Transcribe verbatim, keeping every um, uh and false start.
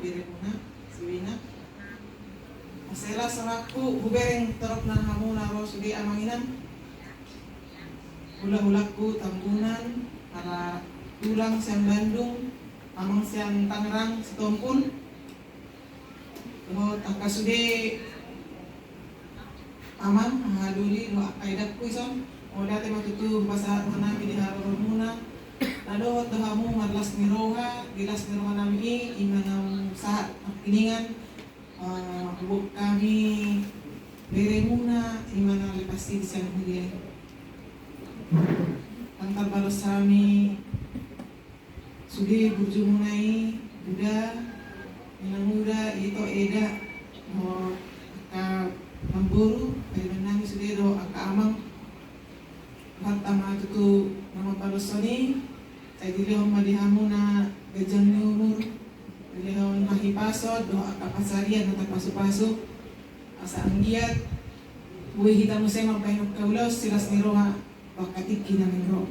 Beremuna, si Wina. Asa las rohangku hubereng torop na hamu na ro sude amang inang. Hulahulangku Tambunan, ala tulang sian Bandung, amang sian Tangerang, Sitompul. Dohot angka sude amang, haha doli dohot angka edangku ison. Mauliate ma tutu hupasahat rohanami di haroromuna. Na dohot do hamu marlas ni roha, di las ni rohanami i, ima na sahat marhiningan, eh, huboan hami beremuna, ima na lepas i di sian huria i. Ndang tarbalos hami sude burjumuna i, Uda, Inang Uda, ito, eda, dohot angka namboru, paidonnami sude dohot angka amang. Rohanta ma tutu na mambalashon i, sai dilehon ma di hamu na ganjang ni umur, dilehon hahipason dohot angka pansarian na tarpasupasu, asa anggiat boi hita muse mambahen angka ulaon silas ni roha tu angka tingki na naeng ro.